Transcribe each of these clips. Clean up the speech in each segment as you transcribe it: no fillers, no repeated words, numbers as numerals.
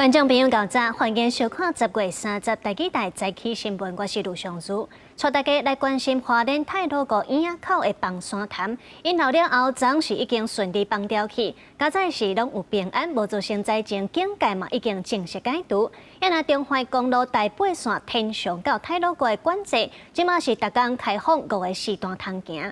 觀眾朋友𠢕早，歡迎收看10月30台語台早起新聞，我是盧尚如，帶大家來關心花蓮太魯閣椅仔口的崩山潭，淹澇了後，昨是已經順利崩掉去，佳哉是攏有平安，無造成災情，警戒嘛已經正式解除。啊若中環公路台八線天祥到太魯閣的管制，這馬是逐工開放五個時段通行。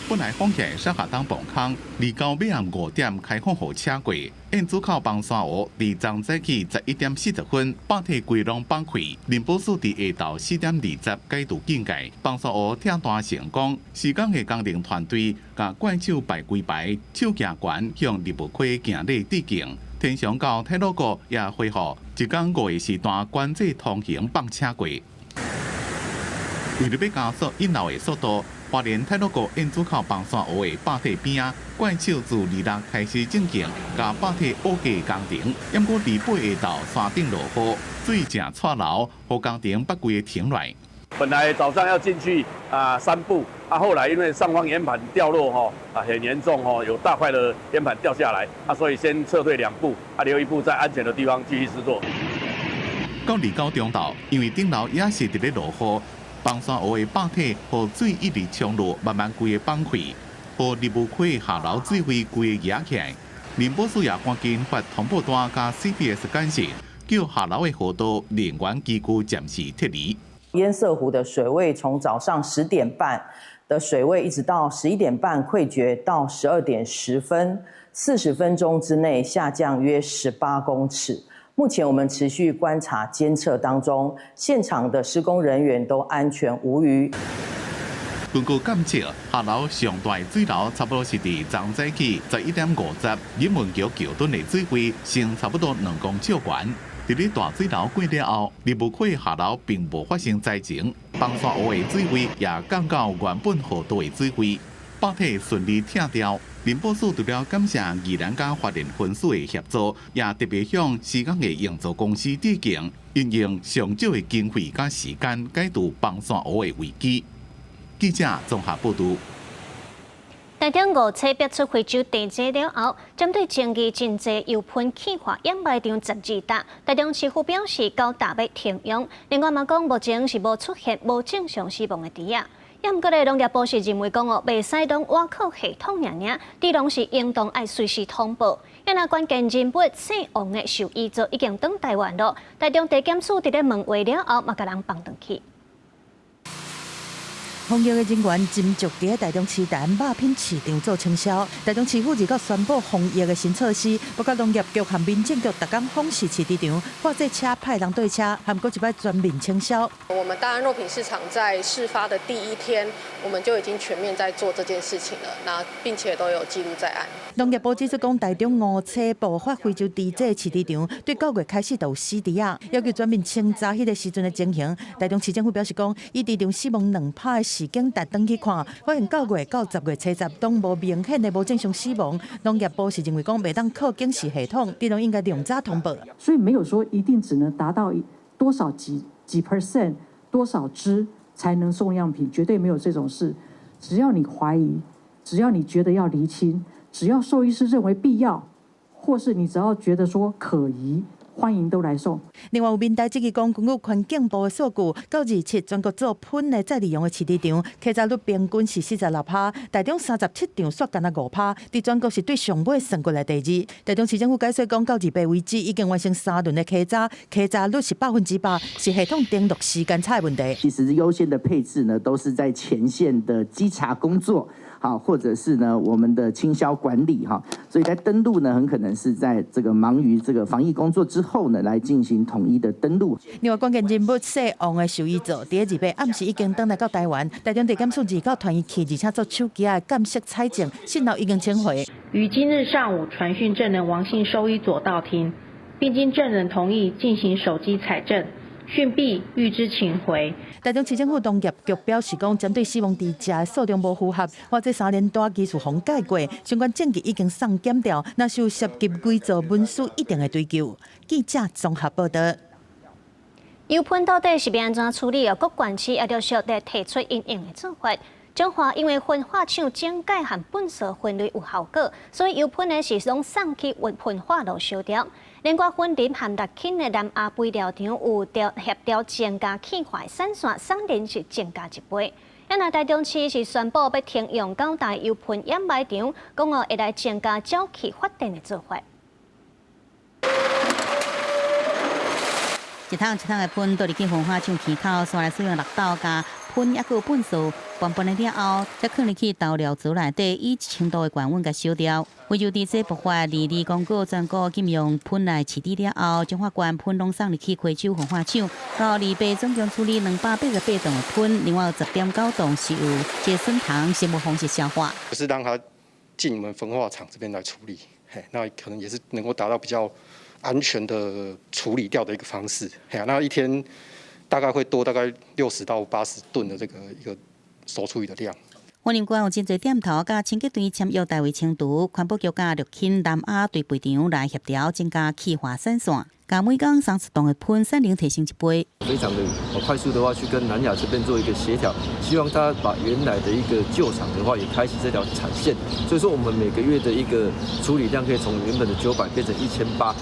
本來封起來下當崩空，29尾暗5點開放予車過，燕子口崩山湖佇昨早起11點40分，壩體規攏崩開，林保署佇下晝4點20解除警戒，崩山湖拆彈成功，施工的工程團隊共怪手排規排，手舉懸向立霧溪行禮致敬。天祥到太魯閣也恢復一工五個時段管制通行放車過。為著欲加速淹澇的速度，花蓮太魯閣燕子口崩山湖的壩體邊仔，怪手自26開始進行共壩體挖過工程，毋過28下晝山頂落雨，水誠掣流，予工程閣規个停落來。本來早上要進去啊三步，啊後來因為上方岩盤掉落吼啊很嚴重吼，有大塊的岩盤掉下來，啊所以先撤退兩步，啊留一步在安全的地方繼續施作。到29中晝，因為頂流也是佇咧落雨。崩山湖的壩體予水一直沖落，慢慢規个崩開，予立霧溪下流水位規个壓起來。林保署也趕緊發通報單佮 CPS 簡訊，叫下流的河道人員機具暫時撤離。堰塞湖的水位從早上10點半的水位，一直到11點半潰決到12點10分，40分鐘之內下降約18公尺。目前我們持續觀察監測當中，現場的施工人員都安全無虞。根據監測，下流上大水流差不多是佇昨早起11點50，仁文橋橋墩的水位升差不多2公尺懸。佇咧大水流過了後，立霧溪下流並無發生災情，崩山湖的水位也降到原本河道的水位，壩體順利拆掉。林保署除了感謝宜蘭佮花蓮分署的協助，也特別向施工的營造公司致敬，運用上少的經費佮時間解除崩山湖的危機。記者綜合報導。台中五車逼出非洲地災了後，針對爭議真濟油噴氣化掩埋場12搭，台中市府表示9搭欲停用。另外嘛講，目前是無出現無正常死亡的豬仔。毋過咧，農業部是認為講哦，袂使攏倚靠系統爾爾，豬農是應當愛隨時通報。啊若關鍵人物姓王的獸醫座已經轉台灣咯，台中地檢署佇咧問話了後，嘛共人放轉去。防疫的人員斟酌佇台中市台肉品市場做清消。台中市府29宣布防疫的新措施，包括農業局和民政局逐工訪視飼豬場，貨載車派人對車，含閣一擺全面清消。我們大安肉品市場在事發的第一天，我們就已經全面在做這件事情了，那並且都有記錄在案。農業部指出，講台中五車爆發非洲豬瘟飼豬場，對9月開始就有死豬仔，要求全面清查彼個時陣的情形。台中市政府表示講，以豬場死亡2趴的時間軸轉去看，發現9月到10月初十攏無明顯的無正常死亡。農業部是認為講，袂當靠警示系統，豬農應該量早通報。所以沒有說一定只能達到多少幾幾 percent 多少隻才能送樣品，絕對沒有這種事。只要你懷疑，只要你覺得要釐清，只要獸醫師認為必要，或是你只要覺得說可疑，歡迎都來送。另外有民代質疑講，根據環境部的數據，到27全國做噴的再利用的飼豬場，篩查率平均是46趴，台中37場煞干焦5趴，佇全國是對上尾算過來第二。台中市政府解釋講，到28為止已經完成三輪的篩查，篩查率是100%，是系統登錄時間差的問題。其實優先的配置呢，都是在前線的稽查工作。好，或者是呢，我們的清消管理哈，所以在登錄呢，很可能是在這個忙於這個防疫工作之後呢，來進行統一的登錄。另外，關鍵人物姓王的獸醫座，佇28暗時已經轉來到台灣，台中地檢署29傳伊去，而且做手機的鑑識採證，訊後已經請回。於今日上午傳訊證人王姓獸醫佐到庭，並經證人同意進行手機採證。訊畢，諭知請回。台中市政府農業局表示講，針對死亡豬隻的數量無符合，或者三連單技術予改過，相關證據已經送檢調，若是有涉及偽造文書，一定會追究。記者綜合報導。油噴到底是欲按怎處理？各縣市也陸續咧提出因應的做法。彰化因為焚化廠整改和糞埽分類有效果，所以油噴的是攏送去焚化爐燒掉。另外，雲林和樂輕的南亞肥料廠有調協調增加氣化產線，產能是增加一倍。啊，台中市是宣布欲停用九大油噴掩埋場，講哦會來增加沼氣發電的做法。一桶一桶的噴倒入去焚化廠坑口，煞來使用綠豆佮噴抑閣有糞埽，拌拌了後，才囥入去投料槽內底，以1000度的高溫共燒掉。非洲豬瘟爆發22公告全國禁用噴來飼豬了後，彰化縣噴攏送入去溪洲焚化廠，到28總共處理288噸的噴，另外有10.9噸是有這筍糖生物方式消化。就是讓它進我們焚化廠這邊來處理，嘿，那可能也是能夠達到比較安全的處理掉的一個方式，嘿啊，那一天大概會多大概60到80噸的這個一個收處理的量。雲林縣有真濟店頭佮清潔隊簽約代為清除，環保局佮樂輕南亞對肥場來協調增加氣化產線，共每工30噸的噴產能提升一倍。非常的快速的話，去跟南亞這邊做一個協調，希望他把原來的一個舊廠的話，也開啟這條產線。所以說，我們每個月的一個處理量可以從原本的900變成1800。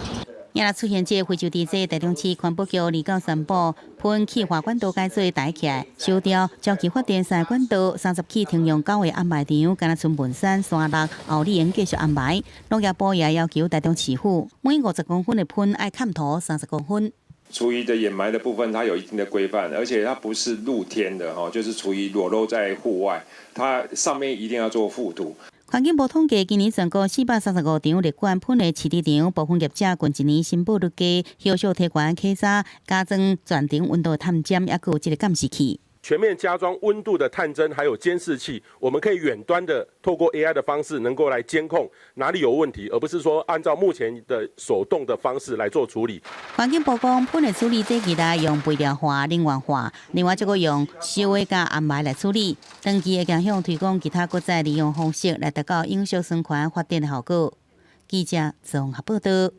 也若出現這個非洲豬瘟，台中市環保局29宣布，噴氣化管道改做台起來，燒掉沼氣發電三管道，30起停用九個掩埋場，敢若賰文山、山六、后里仍繼續掩埋。農業部也要求台中市府，每50公分的噴愛崁塗30公分。廚餘的掩埋的部分，它有一定的規範，而且它不是露天的哈，就是廚餘裸露在戶外，它上面一定要做覆土。環境部統計，今年全國435場列管噴的飼豬場，部分業者近一年申報率低，銷售提懸起早加裝全程溫度探針，抑閣有這个監視器。全面加裝溫度的探針，還有監視器，我們可以遠端的透過 AI 的方式，能夠來監控哪裡有問題，而不是說按照目前的手動的方式來做處理。環境部講，噴的處理這期來用肥料化、能源化，另外這個用燒的佮掩埋來處理。長期會向推廣其他閣再利用方式來達到永續循環發電的效果。記者綜合報道。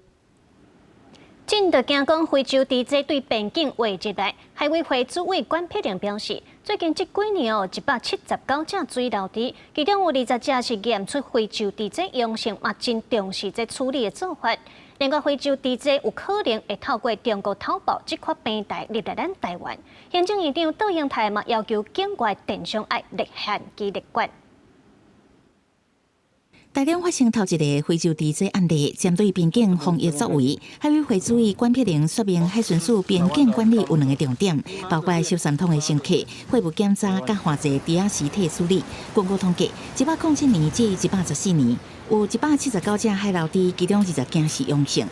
真著驚講非洲豬瘟對邊境劃入來，海委會主委管碧玲表示，最近這幾年哦，179隻水流豬，其中有20隻是驗出非洲豬瘟陽性，嘛真重視這處理的做法。另外，非洲豬瘟有可能會透過中國淘寶這款平台入來咱台灣。行政院長杜英泰嘛要求境外電商愛立限期列管。台中發生頭一个非洲豬瘟案例，針對邊境防疫作為，海委會主委管碧玲說明海巡署邊境管理有兩个重點，包括收三桶的乘客、貨物檢查、佮換濟豬仔屍體處理。根據統計，107年至114年，有179隻海流豬，其中20件是陽性。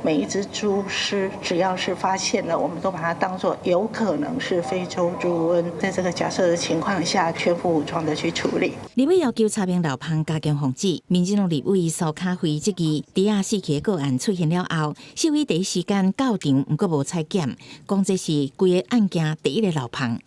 每一隻豬屍，只要是發現了，我們都把它當作有可能是非洲豬瘟，在這個假設的情況下，全副武裝的去處理。立委要求查明漏芳加強防治。民進黨立委蘇卡輝質疑，豬仔死去的個案出現了後，獸醫第一時間到場，毋過無採檢，講這是規个案件第一个漏芳。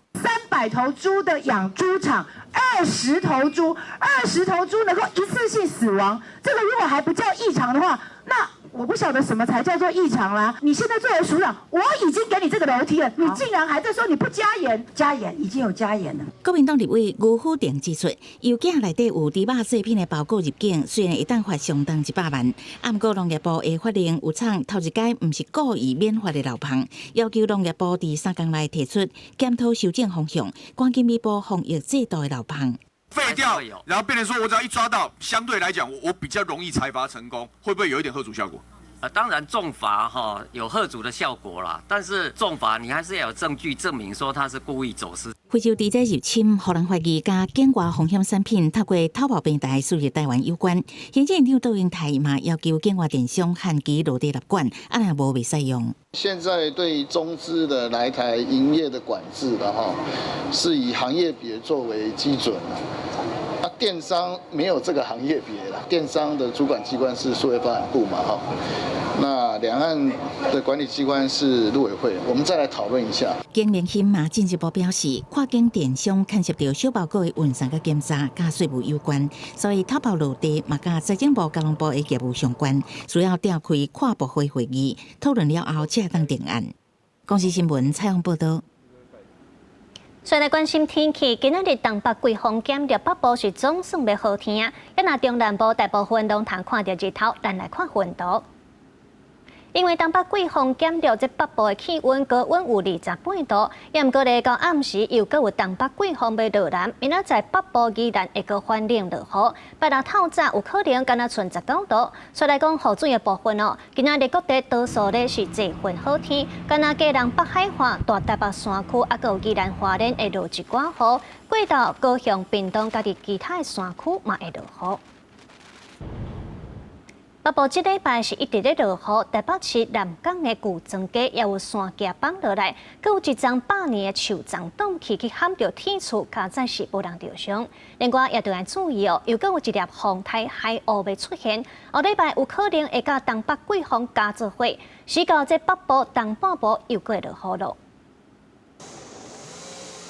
300頭豬的養豬場，二十頭豬，二十頭豬能夠一次性死亡，這個如果還不叫異常的話，那我不曉得什麼才叫做異常啦。你現在作為署長，我已經給你這個樓梯了，你竟然還在說你不加嚴，加嚴已經有加嚴了。國民黨立委吳虎定指出，郵件內底有豬肉製品的包裹入境，雖然會當罰相當100萬，毋過農業部會發現有廠頭一擺毋是故意免罰的漏芳，要求農業部佇3工內提出檢討修正方向，趕緊彌補防疫制度的漏芳。廢掉，然後變成說我只要一抓到，相對來講我比較容易裁罰成功，會不會有一點嚇阻效果？當然重罰哈有嚇阻的效果啦，但是重罰你還是要有證據證明說他是故意走私。非洲豬瘟入侵，予人懷疑佮境外風險產品透過淘寶平台輸入台灣有關。行政院長杜英泰嘛要求境外電商限期落地納管，啊若無袂使用。現在對中資的來台營業的管制的哈，是以行業別作為基準。啊，電商沒有這個行業別啦，電商的主管機關是數位發展部嘛，哈。那兩岸的管理機關是陸委會，我們再來討論一下。經民協嘛進一步表示，跨境電商牽涉到小包裹的運送佮檢查，佮稅務有關，所以淘寶落地嘛佮財政部、交通部的業務相關，需要召開跨部會會議討論了後，才會當定案。公視新聞採訪報道。再來關心天氣，今仔日東北季風減弱，北部是總算欲好天啊！抑若中南部大部分攏通看著日頭，咱來看雲圖。因為東北季風減弱，這北部的氣溫高溫有28度，也毋過咧到暗時又閣有東北季風欲落南，明仔載北部宜蘭會閣反冷落雨，拜六透早有可能干焦賰19度。所以來講雨水的部分哦，今仔日各地多數咧是濟雲好天，干焦基隆北海岸、大台北山區，抑閣有宜蘭花蓮會落一寡雨，過晝高雄、屏東佮佇其他的山區嘛會落雨。北部這禮拜是一直咧落雨，台北市南港的舊莊街也有山崎崩落來，閣有一叢百年的樹叢倒去去撼著鐵厝，較早是無人著傷。另外也著愛注意哦，又閣有一粒風颱海鷗欲出現，後禮拜有可能會佮東北季風加做伙，使到這北部東半部又閣會落雨囉。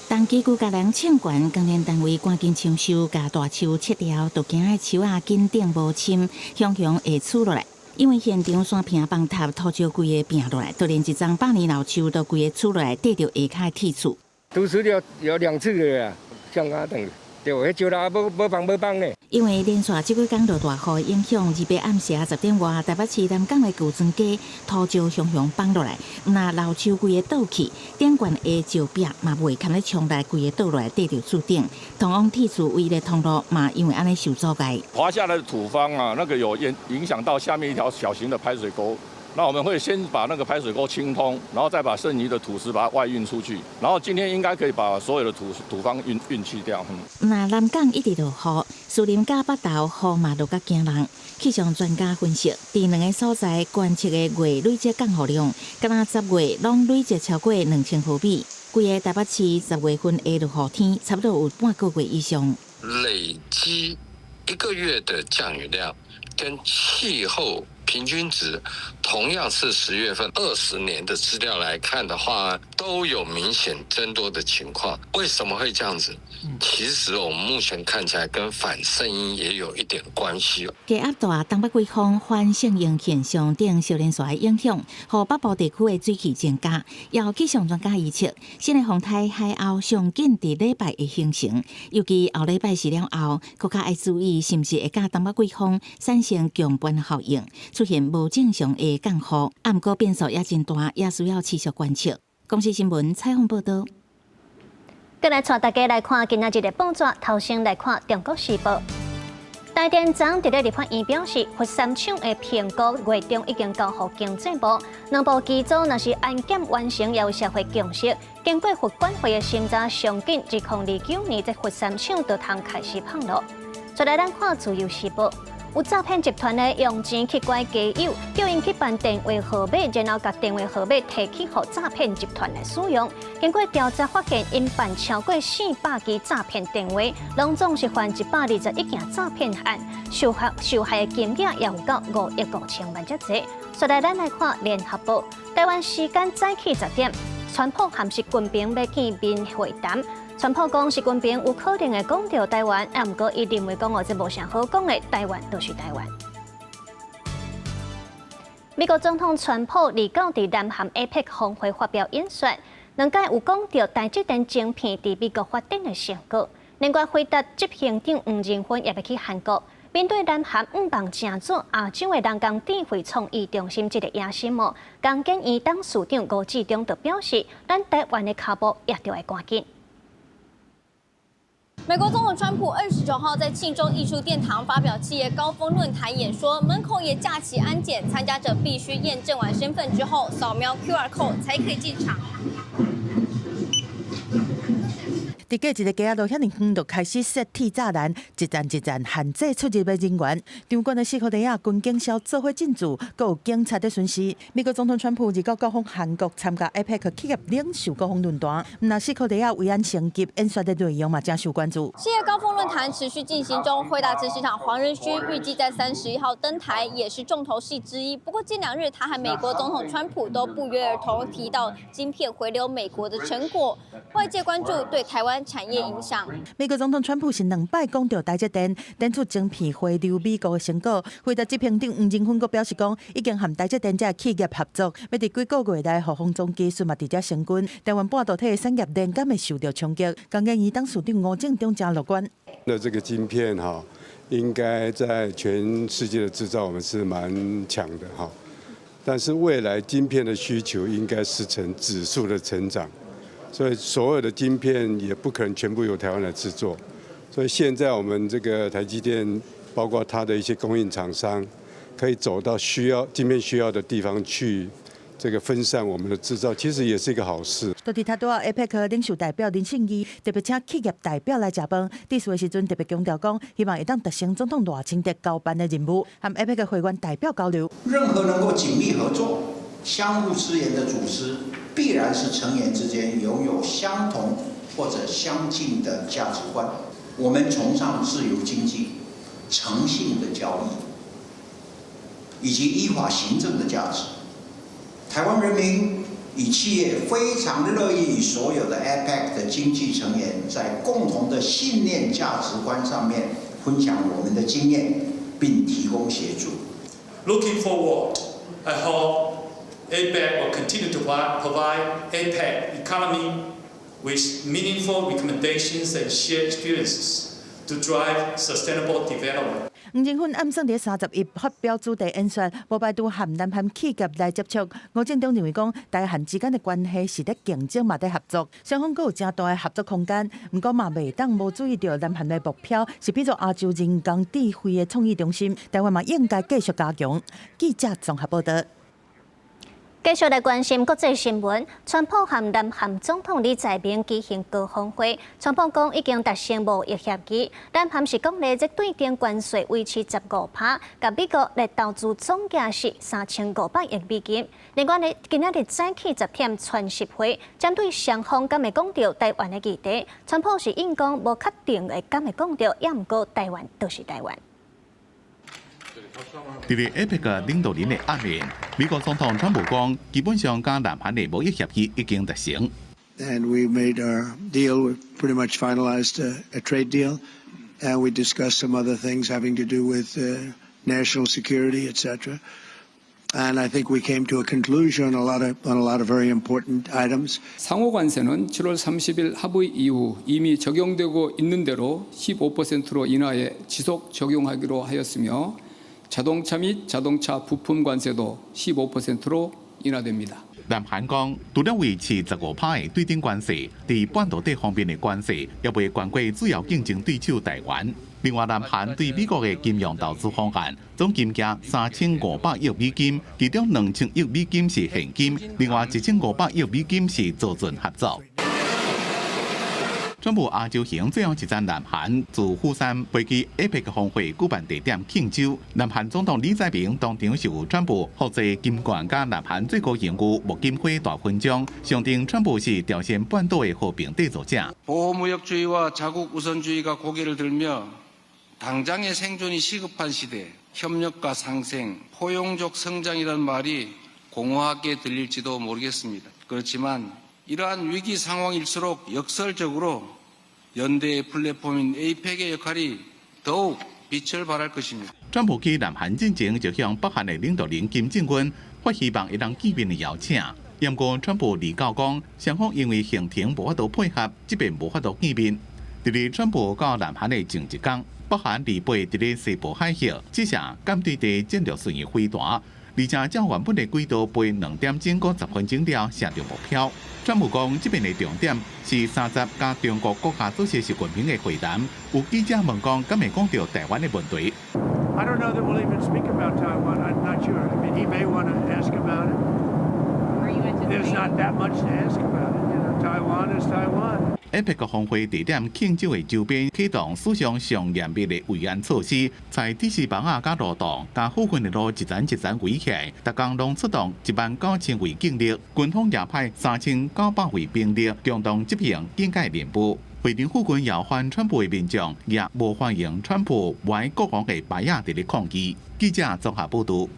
東基區共人唱懸，工程單位趕緊搶修，共大樹切掉，就驚彼樹仔根頂無深，雄雄會欶落來。因為現場山坪崩塌，土石規个拚落來，就連一叢百年老樹都規个欶落來，綴著下跤的鐵厝。土石流有兩次了，像阿等，對，彼石頭無無放無放咧。因為連續這幾工落大雨影響，28暗時10點外，台北市南港的舊莊街土石雄雄崩落來，毋但老樹規个倒去，頂懸的石壁嘛袂堪咧衝來，規个倒落來綴著厝頂，通往鐵厝唯一的通路嘛因為按呢受阻礙。滑下來的土方啊，那個有影響到下面一條小型的排水溝。那我們會先把那個排水溝清通，然後再把剩餘的土石把它外運出去，然後今天應該可以把所有的土方運去掉。那南港一直落雨，樹林佮北投雨嘛落甲驚人。氣象專家分析，佇兩个所在觀測的月累積降雨量，敢若10月攏累積超過2000毫米。規个台北市10月份的落雨天，差不多有半個月以上。累積一個月的降雨量跟氣候平均值，同樣是10月份20年的資料來看的話，都有明顯增多的情況。為什麼會這樣子？其實我們目前看起來跟反聖嬰也有一點關係。低壓帶東北季風反聖嬰現象等小連續的影響，予北部地區的水汽增加。有氣象專家預測，新的風颱海鷗上緊佇禮拜會形成，尤其後禮拜四了後，閣較愛注意是毋是會佮東北季風產生強盤效應，出現無正常的降雨。啊，毋過變數也真大，也需要持續觀測。公視新聞採訪報導。閣來帶大家來看今仔日的報紙，頭先來看《中國時報》。台電昨佇咧立法院表示，佛山廠的評估月中已經交予經濟部，兩部機組若是安檢完成，也有社會共識。經過佛管會的審查，上緊2029年這佛山廠就通開始放囉。再來咱看《自由時報》。有詐騙集團呢，用錢去拐街友，叫𪜶去辦電話號碼，然後共電話號碼提去予詐騙集團來使用。經過調查發現，𪜶辦超過400支詐騙電話，攏總是犯121件詐騙案，受害的金額也有到5億5千萬遮濟。再來，咱來看聯合報，台灣時間早起10點，川普和習近平欲見面會談。川普講，習近平有可能會講著台灣，啊，毋過伊認為講哦，這無啥好講的，台灣就是台灣。美國總統川普29佇南韓 APEC 峰會發表演說，兩擺有講著台積電晶片佇美國發展的成果。另外，輝達執行長黃仁勳也欲去韓國，面對南韓向望成做亞洲的人工智慧創意中心這个野心哦，工研院董事長吳志中就表示，咱台灣的跤步也著愛趕緊。美國總統川普29號在慶州藝術殿堂發表企業高峰論壇演說，門口也架起安檢，參加者必須驗證完身份之後，掃描 QR code 才可以進場。佇隔一个街仔路遐爾遠，就開始設鐵柵欄，一層一層限制出入的人員。場館的四箍地仔，軍警消做伙進駐，閣有警察佇巡視。美國總統川普29到訪韓國參加 APEC 企業領袖高峰論壇，毋但四箍地仔維安升級，演說的內容嘛誠受關注。企業高峰論壇持續進行中，輝達執行長黃仁勳預計在31號登台，也是重頭戲之一。不過近兩日，他和美國總統川普都不約而同提到晶片回流美國的成果，外界關注對台灣灣產業影響。美國總統川普是兩擺講著台積電，展出晶片回流美國的成果。輝達執行長黃仁勳閣表示講，已經和台積電這企業合作，欲佇幾個月內，予封裝技術嘛佇遮成軍。台灣半導體的產業鏈敢會受著衝擊？工研院董事長吳政忠誠樂觀。那這個晶片哈，應該在全世界的製造，我們是蠻強的哈。但是未來晶片的需求應該是呈指數的成長，所以所有的晶片也不可能全部由台灣來製作。所以現在我們這個台積電，包括它的一些供應廠商，可以走到需要晶片需要的地方去，這個分散我們的製造，其實也是一個好事。佇拄仔 APEC 領袖代表林勝義特別請企業代表來食飯，致辭的時陣特別強調講，希望會當達成總統賴清德交辦的任務，和 APEC 會員代表交流。任何能夠緊密合作、相互支援的組織，必然是成員之間擁有相同或者相近的價值觀。我們崇尚自由經濟、誠信的交易，以及依法行政的價值。台灣人民與企業非常樂意與所有的 APEC 的經濟成員在共同的信念價值觀上面分享我們的經驗，並提供協助。 Looking forward, I hope APEC will continue to provide APEC economy with meaningful recommendations and shared experiences to drive sustainable development. 黃仁勳暗算佇31發表主題演說，無排除和南韓企業來接觸。吳政忠認為講，台韓之間的關係是咧競爭嘛，咧合作，雙方閣有誠大的合作空間。毋過嘛，袂當無注意著南韓的目標是變做亞洲人工智慧的創意中心，台灣嘛應該繼續加強。記者綜合報道。繼續來關心國際新聞，川普和南韓總統李在明舉行高峰會。川普講已經達成貿易協議，南韓是講咧，這對等關稅維持15趴，共美國來投資總價是3500億美金。另外呢，今仔日早起10點川習會，針對雙方敢會講著台灣的議題，川普是應講無確定會敢會講著，也毋過台灣就是台灣。佇咧 APEC 領導人的壓面，美國總統川普講，基本上佮南韓的貿易協議已經達成。 And we made our deal. We pretty much finalized a trade deal, and we discussed some other things having to do with national security, etc. And I think we came to a conclusion on a lot of very important items. 상호 관세는 7월 30일 합의 이후 이미 적용되고 있는 대로 15%로 인하해 지속 적용하기로 하였으며 자동차 및 자동차 부품 관세도 15%로 인하됩니다. 南韓講，除了維持15趴的對等關稅，佇半導體方面的關稅也袂懸過主要競爭對手台灣。另外，南韓對美國的金融投資方案總金額3500億美金，其中2000億美金是現金，另外1500億美金是造船合作。川普亞洲行最後一站南韓，自釜山飛機 APEC 峰會舉辦地點慶州。南韓總統李在明當場授川普國際金冠佮南韓最高榮譽木金花大勳章，象徵川普是朝鮮半島的和平締造者。 보호무역주의와 자국 우선주의가 고개를 들며 당장의 생존이 시급한 시대, 협력과 상생, 포용적 성장이란 말이 공허하게 들릴지도 모르겠습니다. 그렇지만 이러한 위기 상황일수록 역설적으로 연대의 플랫폼인 APEC의 역할이 더욱 빛을 발할 것입니다. 川普去南韓進前就向北韓的領導人金正恩發希望會當見面的邀請。毋過川普預告講，雙方因為行程無法度配合，這擺無法度見面。佇咧川普到南韓的前一工，北韓禮拜佇咧西部海域試射艦隊地戰略巡弋飛彈，而且照原本的軌道飛2點鐘閣10分鐘了，射著目標。川普講，這擺的重點是30佮中國國家主席習近平的會談。有記者問講，敢會講著台灣的問題？ I don't know that we'll even speak about Taiwan. I'm not sure. I mean, he may want to ask about it. There's not that much to ask about it. Taiwan is Taiwan. APEC 峰會地點慶州的周邊啟動史上上嚴密的維安措施，在鐵絲網仔佮路擋，共附近的路一層一層圍起來，逐工攏出動1萬9千位警力，軍方也派3900位兵力，共同執行警戒任務。會場附近有反川普的民眾也無歡迎川普無愛國王的牌仔佇咧抗議。記者綜合報導。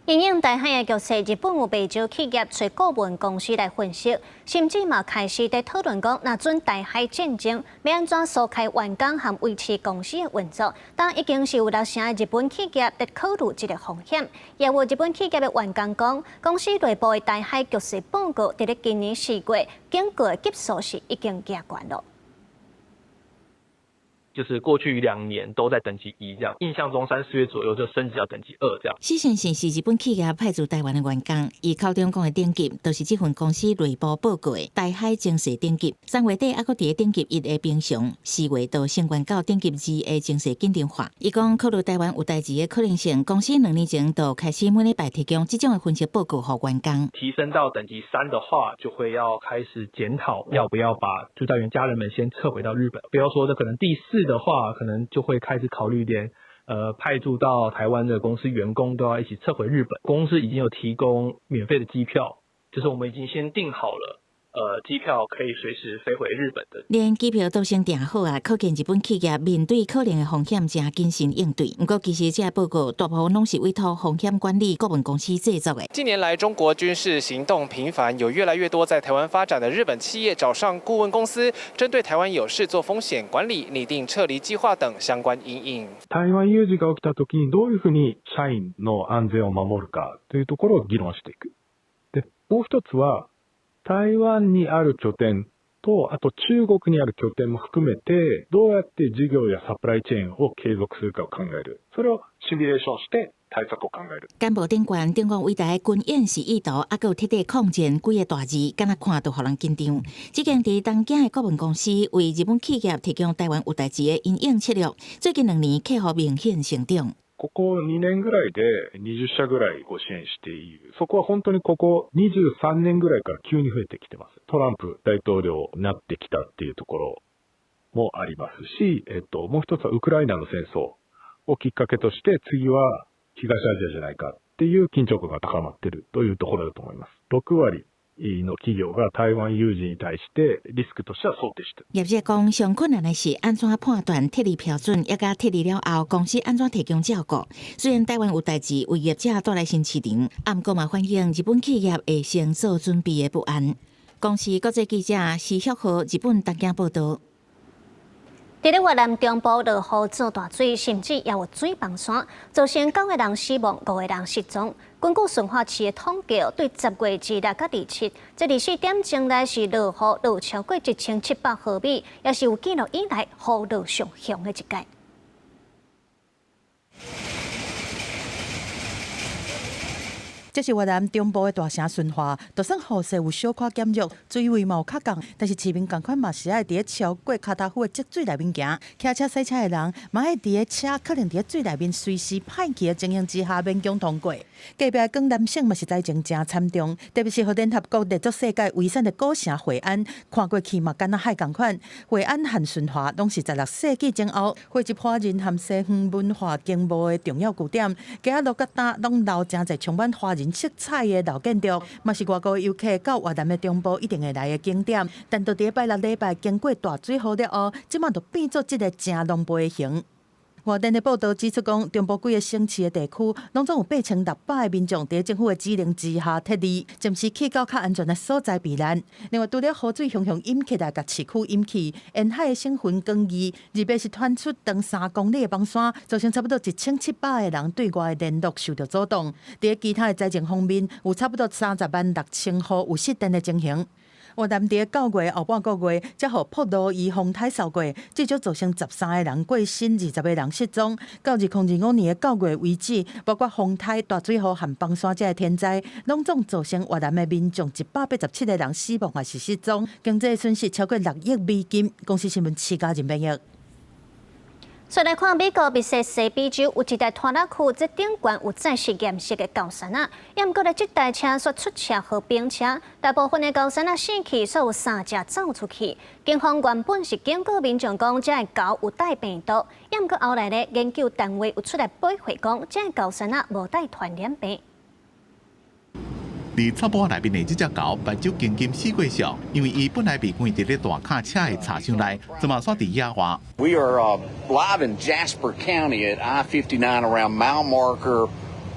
因應台海的局勢，日本有袂少企業揣顧問公司來分析，甚至嘛開始佇討論講，若準台海戰爭欲按怎疏開員工和維持公司的運作，但已經是有六成的日本企業佇考慮這個風險。也有日本企業的員工講，公司內部的台海局勢報告，佇咧今年4月警告的級數是已經加懸囉。就是過去2年都在等級一這樣，印象中3、4月左右就升級到等級二這樣。施先生是日本企業派駐台灣的員工，伊口中講的等級，就是這份公司內部報告的台海情勢等級。3月底猶閣佇咧等級一的平常，4月就升懸到等級二的情勢緊張化。伊講考慮台灣有代誌的可能性，公司2年前就開始每禮拜提供這種的分析報告予員工。提升到等級三的話，就會要開始檢討要不要把駐台員家人們先撤回到日本。不要說這可能第四的話，可能就會開始考慮連派駐到台灣的公司員工都要一起撤回日本。公司已經有提供免費的機票，就是我們已經先訂好了。機票可以隨時飛回日本的。連機票都先訂好啊，可見日本企業面對可能的風險，誠謹慎應對。毋過，其實這個報告大部分攏是委託風險管理顧問公司製作的。近年來，中國軍事行動頻繁，有越來越多在台灣發展的日本企業找上顧問公司，針對台灣有事做風險管理、擬定撤離計劃等相關因應。台灣有事が起きた時にどういうふうに社員の安全を守るかというところを議論していく。で、もう一つは、台湾にある拠点と、あと中国にある拠点も含めて、どうやって事業やサプライチェーンを継続するかを考える。それをシミュレーションして対策を考える。簡報頂懸，中共圍台軍演是意圖，猶閣有徹底抗戰幾个大字，敢若看都予人緊張。這間佇東京的顧問公司為日本企業提供台灣有代誌的因應策略，最近2年客戶明顯成長。ここ2年ぐらいで20社ぐらいご支援している。そこは本当にここ23年ぐらいから急に増えてきてます。トランプ大統領になってきたっていうところもありますし、もう一つはウクライナの戦争をきっかけとして、次は東アジアじゃないかっていう緊張感が高まっているというところだと思います。6割の企業が台灣有事に対してリスクとしては想定して業者講，上困難的是按怎判斷撤離標準，抑佮撤離了後公司按怎提供照顧。雖然台灣有代誌為業者帶來新市場，毋過嘛反映日本企業會先做準備的不安。公視國際記者施旭豪日本東京報道。佇咧越南中部落雨做大水，甚至也有水崩山，造成九個人死亡、五個人失蹤。根據順化市的統計，對10月26佮27，這24點鐘內是落雨落超過1700毫米，也是有記錄以來雨落上強的一屆。這是越南中部的大城順化，就算雨勢有小可減弱，水位嘛有較降，但是市民仝款嘛是愛佇咧超過跤踏久的積水內面行，騎車駛車的人嘛愛佇咧車可能佇咧水內面隨時歹去的情形之下勉強通過。隔壁的廣南省嘛是災情誠慘重，特別是予聯合國列做世界遺產的古城會安，看過去嘛敢若海仝款。會安和順化攏是16世紀前後匯集華人和西方文化經貿的重要據點，街仔路佮呾攏留誠濟充滿華人色彩的老建築，嘛是外國遊客到越南的中部一定會來的景點。但佇咧拜六禮拜經過大水雨了後，這馬就變做這个誠狼狽的形。外電的報導指出，講中部幾个省市的地區，攏總有8600个民眾佇政府的指令之下撤離，暫時去到較安全的所在避難。另外，除了雨水雄雄湧起來，共市區淹去，沿海的省份廣義，二八是傳出長3公里的崩山，造成差不多1700个人對外的聯絡受著阻擋。佇其他的災情方面，有差不多30萬6千戶有失電的情形。越南佇9月後半個月，才予噗羅伊風颱掃過，至少造成13個人過身，20個人失蹤。到2025年的9月為止，包括風颱、大水雨和崩山這个天災，攏總造成越南的民眾187個人死亡抑是失蹤，經濟損失超過6億美金。公視新聞徐嘉仁編譯。再來看美國密西西比州有一台拖拉庫，這頂懸有載實驗室的高山仔，毋過咧，這台車煞出車禍崩車，大部分的猴硐仔死去，煞有三隻走出去。警方原本是警告民眾講，這个猴有帶病毒，毋過後來咧，研究單位有出來駁回講，這个猴硐仔無帶傳染病。佇草埔內面的這隻猴，目睭金金四過熟，因為伊本來被關佇咧大卡車的車廂內，這馬煞佇野外。 We are live in Jasper County at I-59 around mile marker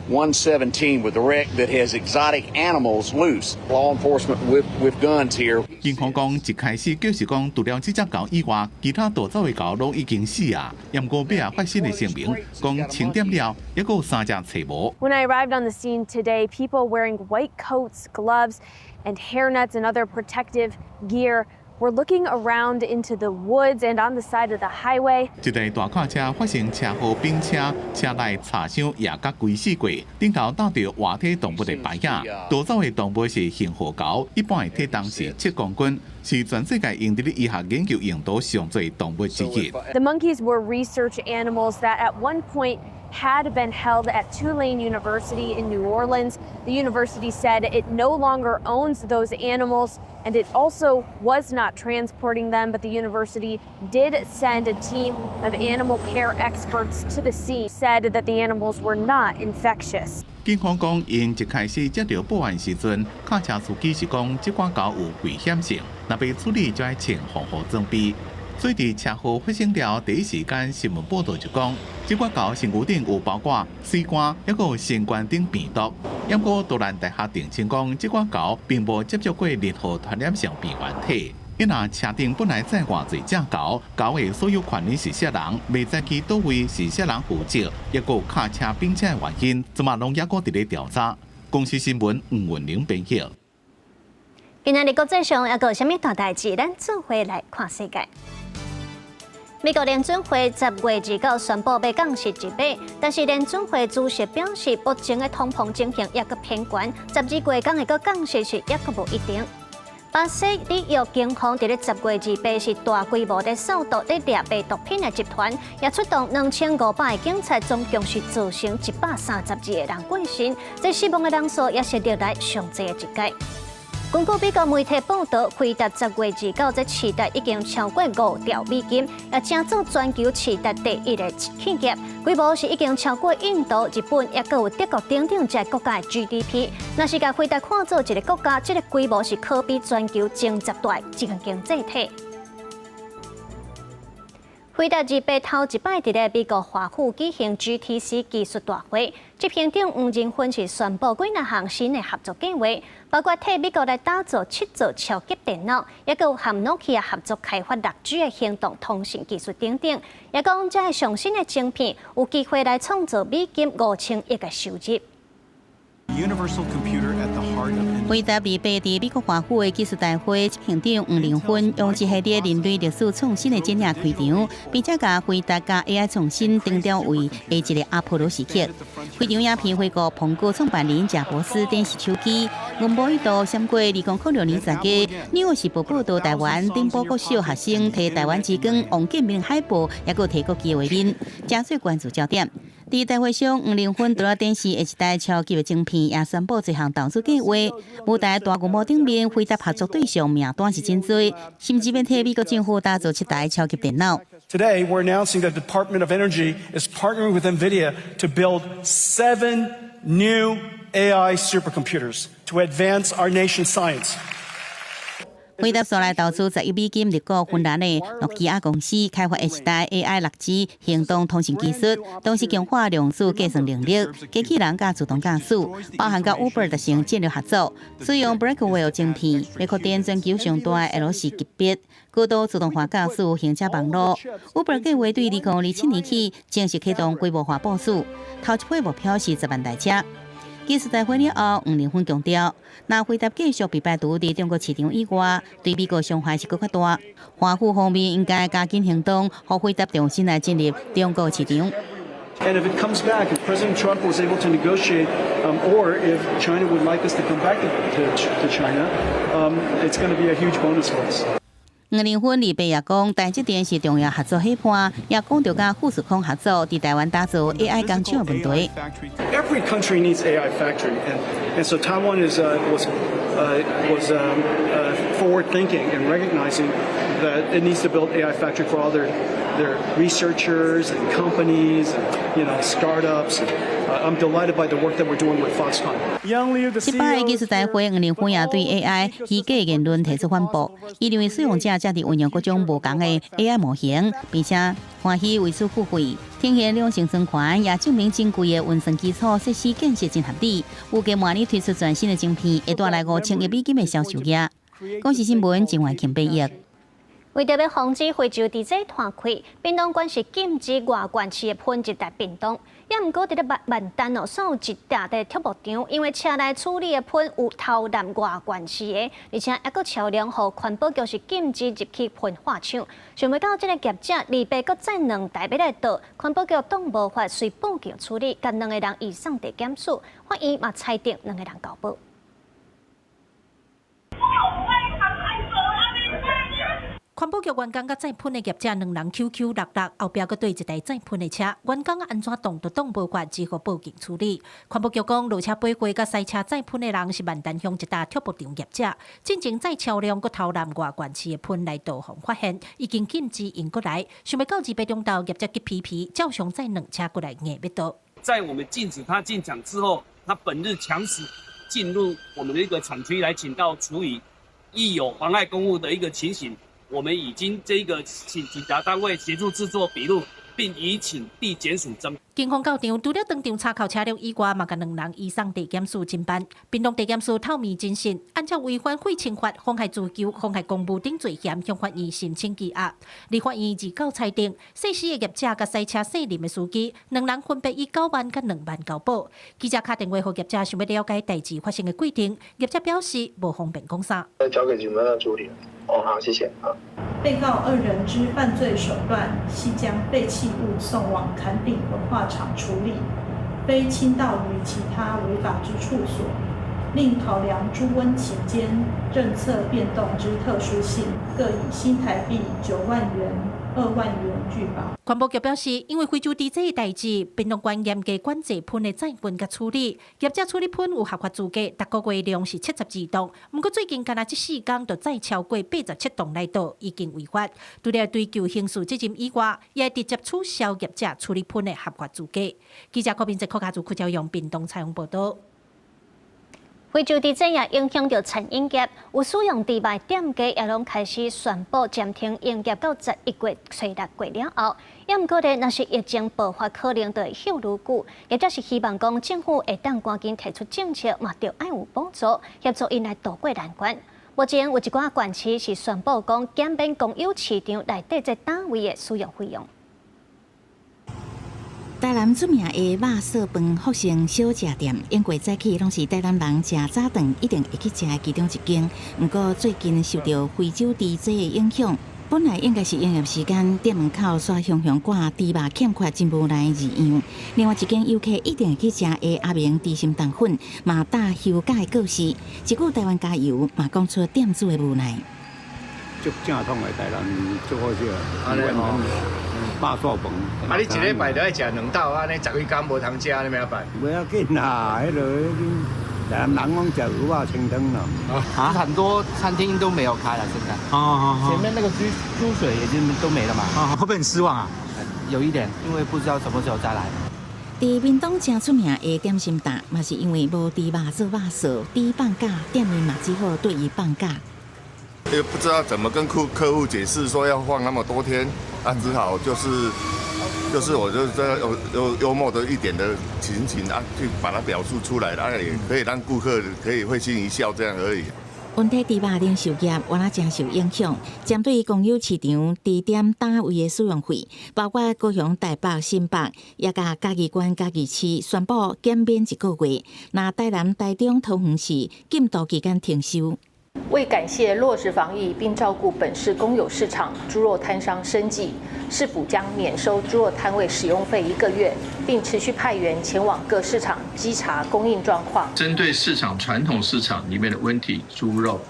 117 with a wreck that has exotic animals loose. Law enforcement with guns here. 警方講，一開始就是講，除了這隻猴以外，其他逃走的猴攏已經死啊。毋過尾仔發新的聲明，講清點了，猶閣有三隻揣無。 When I arrived on the scene today, people wearing white coats, gloves, and hairnets and other protective gear were looking around into the woods and on the side of the highway. 這台大卡車發生車禍，並車車內擦傷也佮規死過，頂頭打著活體動物的牌仔。逃走的動物是杏鵲猴，一般的體重是7公斤，是全世界用佇咧醫學研究用途上濟動物之一。 The monkeys were research animals that at one point had been held at Tulane University in New Orleans. The university said it no longer owns those animals and it also was not transporting them, but the university did send a team of animal care experts to the scene, said that the animals were not infectious. 警方講，𪜶一開始接著報案時陣，卡車司機是講這寡猴有危險性，若欲處理就愛穿防護裝備。所以佇車禍發生了第一時間，新聞報道就講，這寡猴身軀頂有包裹水桿，猶閣有新冠頂病毒。毋過都蘭大學澄清講，這寡猴並無接觸過任何傳染性病原體。伊若車頂本來載偌濟隻猴，猴的所有權人是啥人，袂知去佗位是啥人負責，猶閣有卡車並車的原因，這馬攏猶閣佇咧調查。公視新聞吳文玲編譯。今仔日國際上猶閣有啥物大代誌？咱做伙來看世界。美國聯準會10月29宣布欲降息一碼，但是聯準會主席表示，目前的通膨情形猶閣偏懸，12月敢會閣降息是猶閣無一定。巴西里約警方佇咧10月28是大規模的掃毒咧掠賣毒品的集團，也出動2500個警察，總共是造成132個人過身，這死亡的人數也是歷來上濟的一屆。根據美國媒體報道，輝達10月29這市值已經超過5兆美金，也成做全球市值第一的企業，規模是已經超過印度、日本，猶閣有德國等等這國家的 GDP。若是共輝達看做一個國家，這個規模是可比全球前10大一個經濟體。輝達28頭一擺佇咧美國華府舉行 GTC 技術大會，執行長黃仁勳是宣布幾若項新的合作計劃，包括替美國來打造7座超級電腦，猶閣有和諾基亞合作開發6G 的行動通訊技術等等。也講這个上新的晶片有機會來創造美金5000億的收入。輝達28佇美國華府的技術大會執行長黃仁勳用一系列人類歷史創新的展覽開場，並且共輝達佮 AI 創新定調為下一个阿波羅時刻。會場影片回顧蘋果創辦人賈伯斯展示手機，銀幕一度閃過2006年10月，紐約時報報道台灣頂埔國小學生提台灣之光王建民海報，猶閣提國旗的畫面，成做關注焦點。佇大會上，黃仁勳除了展示下一代超級的晶片，也宣布這項投資計劃。舞台大銀幕頂面，輝達合作對象名單是真濟，甚至欲替美國政府打造七台超級電腦。 Today, we're announcing that the Department of Energy is partnering with NVIDIA to build seven new AI supercomputers to advance our nation's science. 輝達煞來投資10億美金入股芬蘭的諾基亞公司，開發下一代 AI 6G 行動通訊技術，同時強化量子計算能力、機器人佮自動駕駛，包含佮 Uber 達成戰略合作，使用 Blackwell 晶片，欲擴展全球上大的 L4級別高度自動化駕駛行車網路。Uber 計劃對2027年起正式啟動規模化部署，頭一批目標是10萬台車。技術大會了後，黃仁勳強調，若輝達繼續被排除佇中國市場以外，對美國傷害是閣較大。華府方面應該加緊行動，予輝達重新來進入中國市場。 And if it comes back, if President Trump was able to negotiate, or if China would like us to come back to China, it's going to be a huge bonus for us. 黃仁勳禮拜也講，台積電是重要合作夥伴，也講著佮富士康合作，佇台灣打造 AI 工廠的問題。 Every country needs AI factory, and so Taiwan is was was forward thinking and recognizing that it needs to build AI factory for all their researchers and companies and startups and I'm delighted by the work that we're doing with Foxconn. 這擺技術大會，黃仁勳也對 AI 虛假言論提出反駁。伊認為使用者正佇運用各種無仝的 AI 模型，並且歡喜為此付費。呈現兩性存款，也證明珍貴的運算基礎設施建設真合理。預計明年推出全新的晶片，會帶來5000億美金的銷售額。公視新聞鄭婉慶編譯。為著欲防止非洲豬瘟湠開，屏東縣是禁止外縣市的噴入來屏東。也毋過佇咧萬萬丹哦，煞有一大的畜牧場，因為車內處理的糞有偷攬外縣市的，而且猶閣超量，予環保局是禁止入去焚化廠。想袂到這個業者二八閣載兩台欲來倒，環保局擋無法隨報警處理，共兩個人移送地檢署，法院嘛裁定兩個人交保。環保局員工佮載噴的業者兩人 QQ 六六，後壁閣綴一台載噴的車，員工按怎擋都擋無法，只好報警處理。環保局講，落車背貨佮賽車載噴的人是萬丹鄉一搭畜牧場業者，進前載超量閣偷攬外縣市的噴來倒予發現，已經禁止𪜶過來。想袂到28中晝業者急皮皮，照常載兩車過來硬欲倒。在我們禁止他進場之後，他本日強勢進入我們的一個廠區來傾倒廚餘，亦有妨礙公務的一個情形。我們已經這個請警察單位協助製作筆錄，並移請地檢署偵。警方到場，除了當場查扣車輛以外，嘛共兩人移送地檢署偵辦。屏東地檢署透明偵訊，按照違反廢清法、妨害自救、妨害公務等罪嫌，向法院申請羈押。立法院29裁定，肇事的業者佮賽車姓林的司機，兩人分別以9萬佮2萬交保。記者敲電話予業者，想欲了解代誌發生的過程，業者表示無方便講啥。交給警方處理。哦，好，謝謝。被告二人之犯罪手段係將廢棄物送往崁頂焚化廠處理，非傾倒於其他違法之處所。另考量豬瘟期間政策變動之特殊性，各以新台幣9萬元、2萬元具保。環保局表示，因為非洲豬這個代誌，屏東縣嚴格管制糞的載運佮處理，業者處理糞有合法資格，逐個月量是72噸。毋過最近干焦這4工就載超過87噸來倒，已經違法。除了追究刑事責任以外，也會直接取消業者處理糞的合法資格。記者郭明哲、柯家祖、柯朝陽，屏東採訪報導。非洲豬瘟也影響著餐飲業，有使用豬肉店家也攏開始宣布暫停營業到11月初六過了後。也毋過咧，若是疫情爆發，可能就會休愈久。業者是希望講政府會當趕緊提出政策，嘛著愛有補助協助𪜶來渡過難關。目前有一寡縣市是宣布講減免公有市場內底這單位的使用費用。台南出名的肉燥飯福盛小食店，永過早起攏是台南人食早頓一定會去食的其中一間。毋過最近受著非洲豬瘟的影響，本來應該是營業時間，店門口煞雄雄掛豬肉欠缺真無奈的字樣。另外一間遊客一定會去食的阿明豬心腸粉，嘛打休假的告示，一句台灣加油，嘛講出店主的無奈。足正統的台南足好食，肉燥飯。啊，你一禮拜都愛食兩道，按呢十幾工無通食，你欲按怎辦？袂要緊啦，彼个台南人攏食蚵仔清湯啦。啊，很多餐廳都沒有開了，現在。哦。前面那個豬水已經都沒了嘛。啊，會不會很失望啊？有一點，因為不知道什麼時候再來。佇屏東誠出名的點心檔，嘛是因為無豬肉做肉燥，豬放假，店面嘛只好對伊放假。又不知道怎麼跟客戶解釋說要放那麼多天，啊，只好就是我就這樣有幽默的一點的情形啊，去把它表述出來，啊，也可以讓顧客可以會心一笑這樣而已。溫體豬肉零售業原來誠受影響，針對公有市場豬店單位的使用費，包括高雄、台北、新北，也佮嘉義縣、嘉義市宣布減免一個月。那台南、台中、桃園市禁渡期間停收。為感謝落實防疫並照顧本市公有市場豬肉攤商生計，市府將免收豬肉攤位使用費一個月，並持續派員前往各市場稽查供應狀況。針對市場傳統市場裡面的溫體豬肉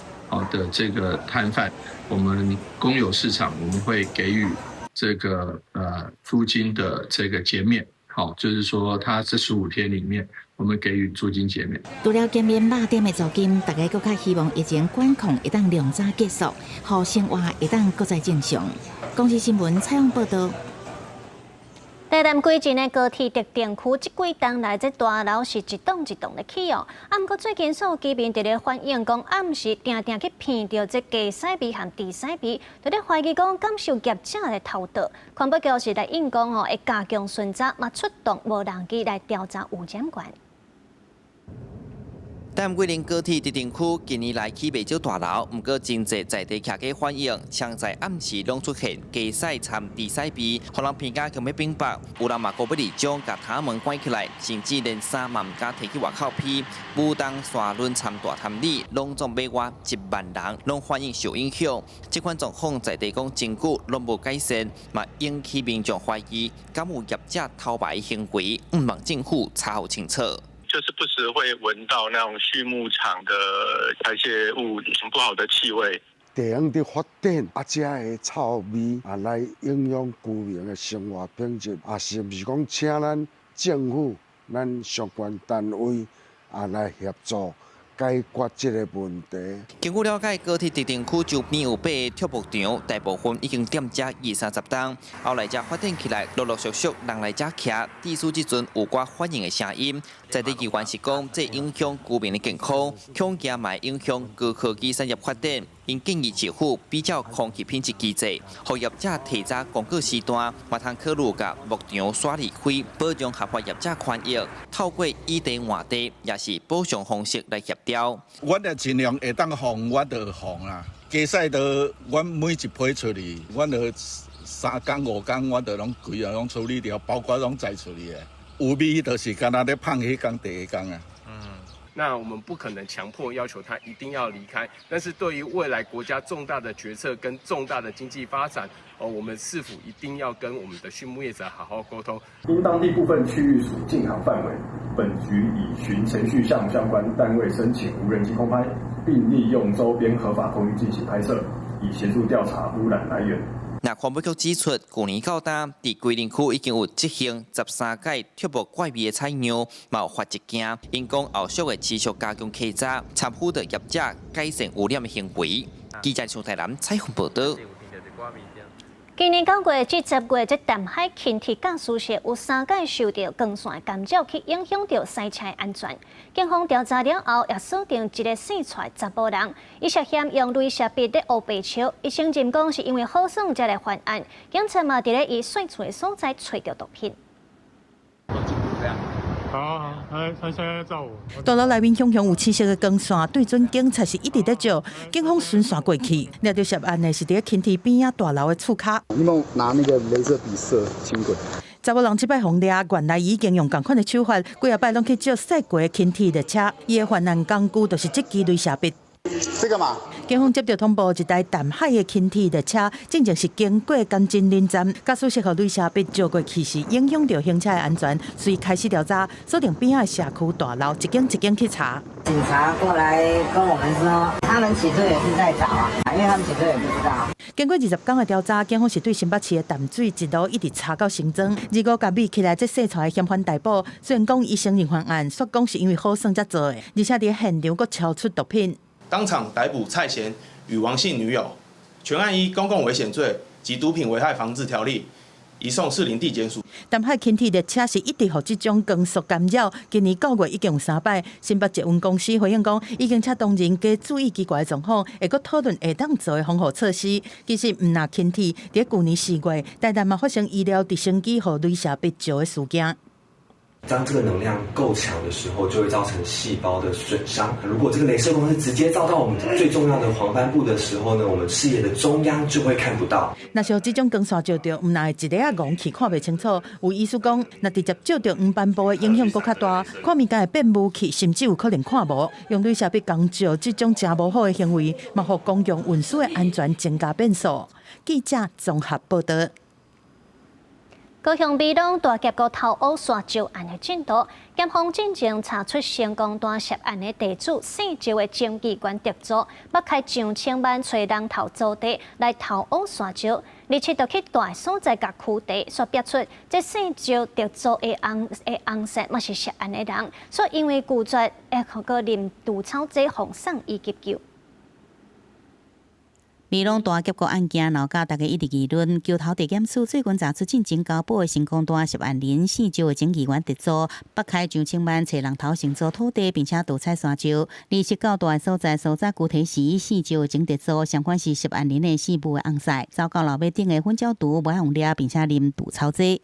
的這個攤販，我們公有市場我們會給予這個租金的這個減免，好，就是說他這15天裡面，我們給予租金減免。除了減免肉店的租金，大家閣較希望疫情管控會當量早結束，予生活會當閣再正常。公視新聞採訪報導。台台南歸仁的高鐵特定區，這幾冬來這大樓是一棟一棟咧起哦。啊，毋過最近所有居民佇咧反映講，暗時定定去鼻著這雞屎味和豬屎味，就咧懷疑講敢是有業者來偷倒。環保局是來應講吼，會加強巡查，嘛出動無人機來調查污染源。台南歸仁高鐵特定區近年來起袂少大樓，毋過真濟在地徛家反映，常在暗時攏出現雞屎摻豬屎味，予人鼻甲強欲反白。有人嘛閣欲佇將共窗門關起來，甚至連衫嘛毋敢提去外口披。舞東沙崙摻大潭里，攏總欲倚1萬人，攏反映受影響。這款狀況在地講真久攏無改善，嘛引起民眾懷疑，敢有業者偷排行為，向望政府查予清楚。就是不時會聞到那種畜牧場的排泄物不好的氣味。地方佇發展，啊，遮的臭味啊，來影響居民的生活品質，啊，是毋是講請咱政府、咱相關單位啊來協助解決這個問題。根據了解，高鐵特定區周邊有八个畜牧場，大部分已經踮遮二三十冬，後來才發展起來，陸陸續續人來遮徛，至少這陣有寡反映的聲音。在地議員是講，這影響居民的健康，恐驚嘛會影響高科技產業發展。𪜶建議市府比照空氣品質機制，予業者提早公告時段，嘛通考慮共牧場徙離開，保障合法業者權益。透過以地換地，抑是補償方式來協調。阮就盡量會當防，阮就防啦。雞屎都，阮每一批出去，阮就3工5工，阮就攏規個攏處理掉，包括攏載出去的。有味就是敢若咧芳彼工第一工啊。那我們不可能強迫要求他一定要離開，但是對於未來國家重大的決策跟重大的經濟發展，哦，我們是否一定要跟我們的畜牧業者好好溝通？因當地部分區域屬禁航範圍，本局已循程序向相關單位申請無人機空拍，並利用周邊合法空域進行拍攝，以協助調查污染來源。那環保局指出，舊年到今，佇歸仁區已經有執行13屆畜牧怪味的採樣，嘛有罰一件。𪜶講後續會持續加強稽查，參輔導業者改善污染的行為。記者從台南採訪報導。今年9月至10月，這淡海輕鐵駕駛室有三擺受著光線的干擾，去影響著賽車安全。警方調查了後，也鎖定一个姓蔡的查埔人，伊涉嫌用雷射筆咧烏白笑，伊承認講是因為好耍才來犯案。警察嘛佇咧伊稅厝的所在揣著毒品。好，他現在照我。大樓內面雄雄有青色的光線，對準警察是一直咧照，警方巡線過去，掠著涉案的是佇咧輕鐵邊仔大樓的厝跤。你有拿那個雷射筆射輕軌？查某人這擺予掠，原來已經用仝款的手法，幾仔擺攏去照賽過的輕鐵列車。伊的犯案工具就是這支雷射筆。這個嘛。警方接著通報，一台淡海的輕鐵列車，進前是經過甘金林站，駕駛室予雷射筆照過去時，影響著行車的安全，遂開始調查，鎖定邊仔的社區大樓，一間一間去查。警察過來跟我們說，他們起初也是在找啊，因為他們起初也不知道。經過20工的調查，警方是對新北市的淡水一路一直查到新莊，25共米起來，這姓蔡的嫌犯逮捕。雖然講伊承認犯案，煞講是因為好耍才做的，而且佇現場閣抄出毒品。當場逮捕蔡賢與王姓女友，全案依公共危險罪及毒品危害防治條例移送士林地檢署。淡海輕鐵列車是一直予這種光束干擾，今年9月已經有三擺。新北捷運公司回應講，已經請當人加注意奇怪的狀況，會閣討論會當做的防護措施。其實毋但輕鐵，佇舊年4月，台南嘛發生醫療直升機予雷射筆照的事件。當這個能量夠強的時候，就會造成細胞的損傷。如果這個雷射光是直接照到我們最重要的黃斑部的時候呢，我們視野的中央就會看不到。若是予這種光線照著，毋但會一下仔戇去看袂清楚。有醫師講，若直接照著黃斑部的影響閣較大，看物件會變霧去，甚至有可能看無。用雷射筆仝照這種誠無好的行為，嘛予公共運輸的安全增加變數。記者綜合報導。高雄美濃大峽谷偷挖沙石案的進度，檢方進前查出成功單涉案的地主姓周的前機關特助，捌開上千萬揣人頭租地來偷挖沙石，而且就去大所在共區地，煞煏出這姓周特助的翁婿嘛是涉案的人，所以因為拒絕，會閣啉除草劑予送醫急救。美濃大劫案案件鬧到大家一直議論，橋頭地檢署最近查出進前交保的成功單涉案人姓趙的前議員特助北開張清萬揣人頭承租土地，並且盜採山石。二十九大所在搜查具體時，姓趙的前特助相關是涉案人的姓母的翁婿，走到老尾頂的粉鳥池無愛用掠，並且啉除草劑。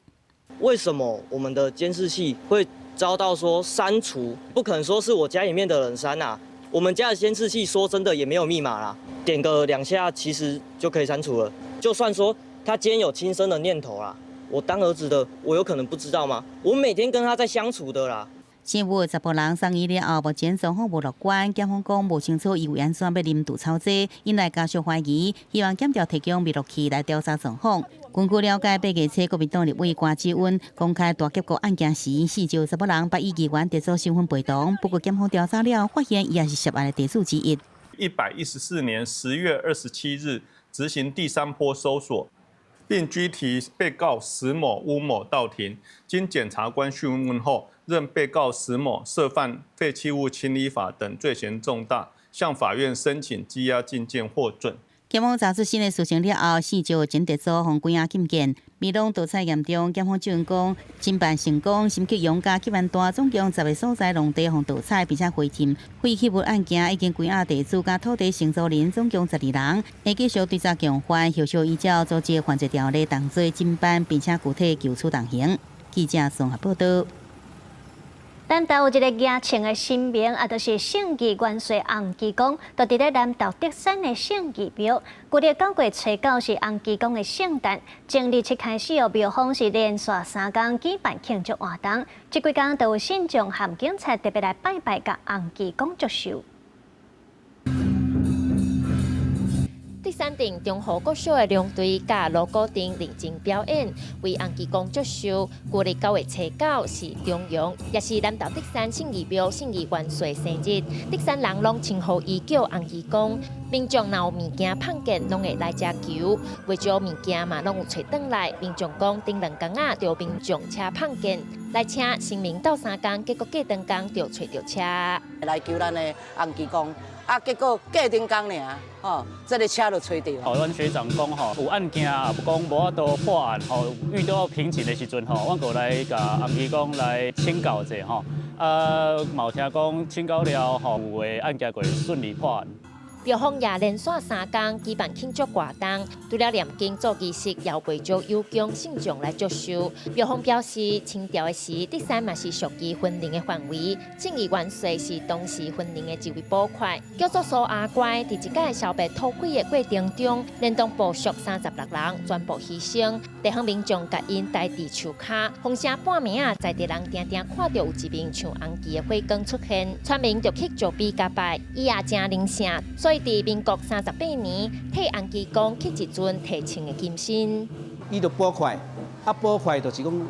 為什麼我們的監視器會遭到說刪除？不可能說是我家裡面的人刪啊！我們家的監視器說真的也沒有密碼啦，點個兩下其實就可以刪除了。就算說他今天有輕生的念頭啦，我當兒子的我有可能不知道嗎？我每天跟他在相處的啦。姓武的查埔人送醫了後，目前狀況無樂觀。檢方講無清楚伊為按怎欲啉除草劑，引來家屬懷疑，希望檢調提供密錄器來調查狀況。根據了解，八月初國民黨立委關志溫公開大劫國案件時，姓趙查某人捌以議員特助身份陪同，不過檢方調查了，發現伊也是涉案的地主之一。114年10月27日執行第三波搜索，並拘提被告石某、巫某到庭，經檢察官訊問後，認被告石某涉犯廢棄物清理法等罪嫌重大，向法院申請羈押禁見獲准。檢方查出新的事情了後，姓趙前特助予關押禁見，美濃盜採嚴重，檢方證人講偵辦成功，深刻楊家吉萬大總共10個所在農地予盜採，並且回填廢棄物案件已經關押地主佮土地承租人總共12人，會繼續追查共犯，後續依照組織犯罪條例動作偵辦，並且具體求處重刑。記者綜合報道。南投有一個舉銃的神明，也就是聖義元帥洪基公，就佇咧南投竹山的聖義廟。舊曆9月初9是洪基公的聖誕，正27開始哦，廟方是連續3工舉辦慶祝活動，這幾工都有信眾和警察特別來拜拜，共洪基公祝壽。竹山鎮中和國小的龍隊佮鑼鼓陣認真表演，為洪基公祝壽。舊曆9月初9是重陽，也是南投竹山聖義廟聖義元帥生日。竹山人攏稱呼伊叫洪基公。民眾若有物件碰見，攏會來遮求。袂少物件嘛，攏有揣轉來。民眾講，頂兩工仔就民眾車碰見來請神明鬥三工，結果過長工就揣著車。來求咱的洪基公。啊，結果過兩工爾，吼，這个車就揣著。吼，阮學長講吼，有案件也無講無法度破案，吼，遇到瓶頸的時陣吼，阮閣來共洪基公來請教者吼，啊，嘛有聽講請教了吼，有的案件會順利破案。廟方也連續3工舉辦慶祝活動，除了念經做儀式，也有袂少有供信眾來祝壽。廟方表示，清朝的時，竹山嘛是屬於雲林的範圍，正義元帥是當時雲林的一位捕快，叫做蘇阿乖。佇一擺消滅土匪的過程中，連同部屬36人全部犧牲。地方民眾共𪜶抬佇樹跤，風聲半暝仔，在地人定定看著有一面像紅旗的火光出現，村民就去石碑共拜，伊也誠靈聖，所以佇民國38年，替洪基公起一尊提銃的金身。伊就捕快，啊捕快就是講，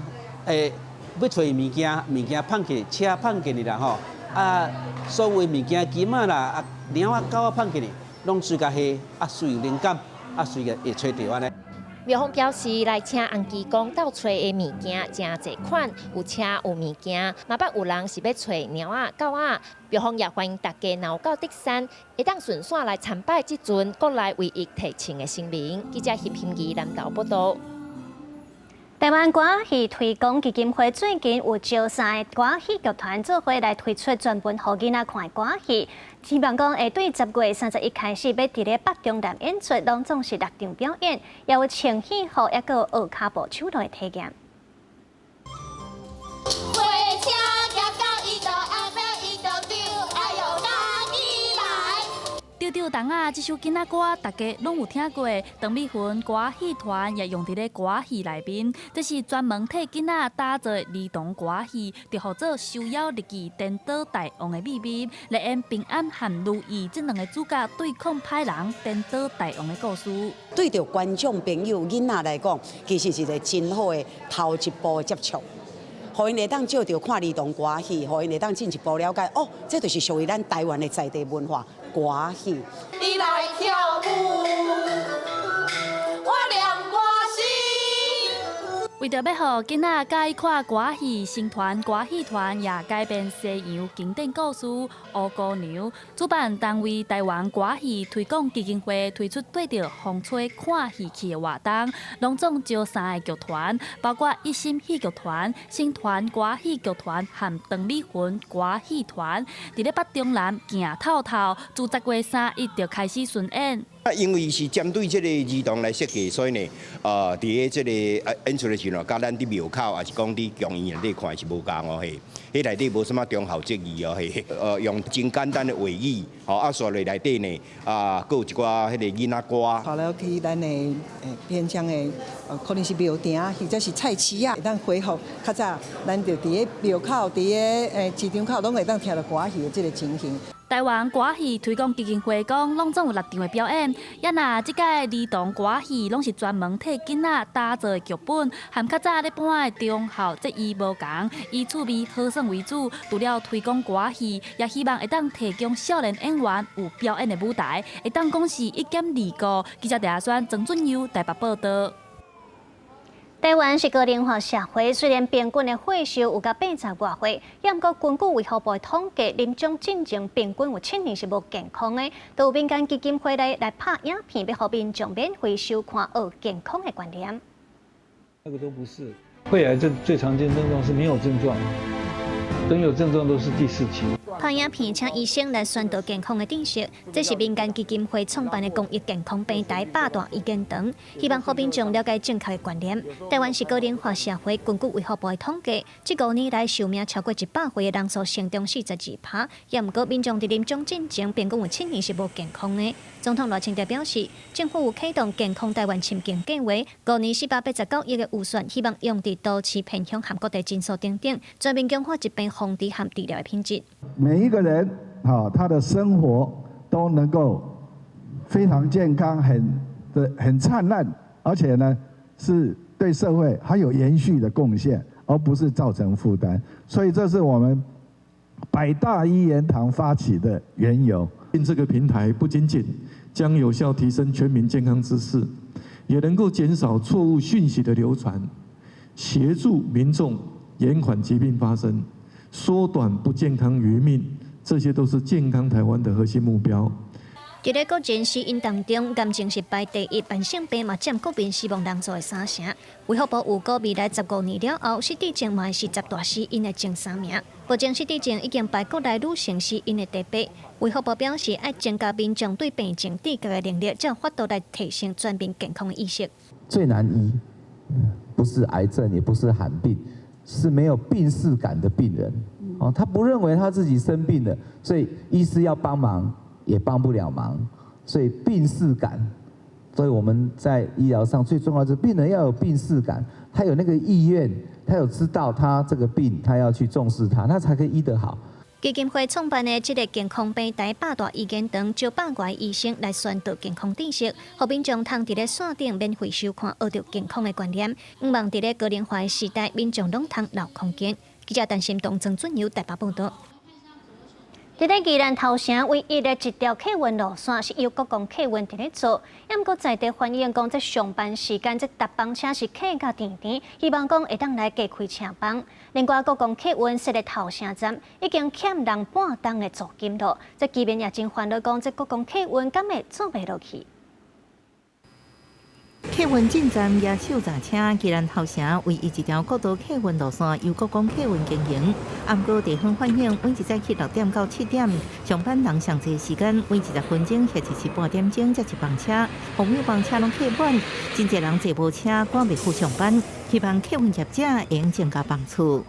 欲揣物件，物件放去，車放進去啦吼，啊，所有物件金仔啦，啊，貓仔狗仔放進去，攏隨共下，啊，隨有靈感，啊，隨個會揣著按呢。廟方表示，來請洪基公鬥揣的物件誠濟款，有車有物件，嘛捌有人是欲揣貓仔、狗仔。廟方也歡迎大家若有到竹山，會當順紲來參拜這尊國內唯一提銃的神明。記者葉欣怡南投報導。台灣歌仔戲推廣基金會最近有招三个歌仔戲劇團做伙來推出專門予囡仔看的歌仔戲，希望講會對10月31開始，欲佇咧北中南演出，攏總是六場表演，也有穿戲服，抑閣有學跤步手路的體驗。火車行到伊就後壁伊就丟，哎喲，家己來。丟丟動仔，這首囡仔歌大家攏有聽過。鄧美雲歌仔戲團也用佇咧歌仔戲內面，這是專門替囡仔打造的兒童歌仔戲，就號做《收妖日記顛倒大王的秘密》，來演平安和如意這兩个主角對抗歹人顛倒大王的故事。對著觀眾朋友囡仔來講，其實是一个真好的頭一步的接觸。予𪜶會當借著看兒童歌仔戲，予𪜶會當進一步了解，哦，這就是屬於咱台灣的在地文化歌仔戲。你來跳舞，我念歌詞。為著欲予囡仔佮意看歌仔戲，星團歌戲團也改編西洋經典故事《烏姑娘》。主辦單位台灣歌戲推廣基金會推出綴著風吹看戲去的活動，攏總招三个劇團，包括一心戲劇團、星團歌戲劇團和鄧美雲歌戲團，佇咧北中南行透透，自10月31就開始巡演。啊，因為是針對這个兒童來設計，所以呢，佇咧這个演出的時陣，佮咱佇廟口，抑是講佇宮院內底看是無仝哦嘿。彼內底無啥物忠孝節義哦嘿，用真簡單的話語，吼啊，煞落內底呢，啊，閣有一寡彼个囡仔歌。跑了去咱的偏鄉的，可能是廟埕或者是菜市仔，會當恢復較早，咱就佇咧廟口、佇咧市場口，攏會當聽著歌仔戲的這个情形。台灣歌戲推廣基金會講，攏總有六場的表演。也若這屆兒童歌戲攏是專門替囡仔打造的劇本，和較早咧搬的忠孝節義無仝，以趣味好耍為主。除了推廣歌戲，也希望會當提供少年演員有表演的舞台，會當講是一兼二顧。記者鄭阿宣、曾俊佑台北報導。台灣是高齡化社會，雖然平均的歲數有到80外歲，也毋過根據衛福部的統計，臨終進前平均有7年是無健康的。都有民間基金會來拍影片，欲予民眾免費收看學健康的觀念。那個都不是，肺癌症最常見症狀是沒有症狀，等有症狀都是第四期。拍影片，請醫生來宣導健康的知識，這是民間基金會創辦的公益健康平台百大醫健堂，希望予民眾了解正確的觀念。台灣是高齡化社會，根據衛福部的統計，這5年來壽命超過100歲的人數成長42%，也毋過民眾佇臨終進前平均有7年是無健康的。總統賴清德表示，政府有啟動健康台灣深耕計劃，5年489億的預算，希望用佇都市偏鄉和各地診所等等，全面強化疾病防治和治療的品質。每一個人，他的生活都能夠非常健康，很燦爛，而且呢，是對社會還有延續的貢獻，而不是造成負擔。所以這是我們百大一言堂發起的緣由。這個平台不僅僅將有效提升全民健康知識，也能夠減少錯誤訊息的流傳，協助民眾延緩疾病發生，縮短不健康餘命，這些都是健康台灣的核心目標。佇咧國人死因當中，癌症是排第一，慢性病嘛佔國民死亡人數的三成。衛福部預估未來15年了後，失智症嘛是10大死因的前三名。目前失智症已經排國內女性死因的第八。衛福部表示，愛增加民眾對病症知覺的能力，才有法度來提升全民健康的意識。最難醫，不是癌症，也不是罕病，是沒有病識感的病人。哦，他不認為他自己生病了，所以醫師要幫忙也幫不了忙，所以病識感，所以我們在醫療上最重要就是病人要有病識感，他有那個意願，他有知道他這個病，他要去重視他，他才可以醫得好。基金會創辦的這个健康平台百大醫研堂，招100外醫生來宣導健康知識，予民眾通佇咧線頂免費收看，學著健康的觀念。向望佇咧高齡化的時代，民眾攏通留康健。記者陳心東、曾俊友台北報導。佇咧宜蘭頭城唯一的一條客運路線是由國光客運佇咧做，也毋過在地反映講，這上班時間這搭班車是客甲甜甜，希望講會當來加開車班。另外，國光客運設咧頭城站已經欠人半冬的租金囉，這居民也真煩惱，講這國光客運敢會做袂落去？客運進站也手閘車，宜蘭頭城唯一一條國道客運路線由國光客運經營。毋過地方反映，每一早起6點到7點，上班人上濟時間，每20分鐘或者是半點鐘才一班車，紅尾班車攏客滿，真濟人坐無車趕袂赴上班，希望客運業者會用增加班次。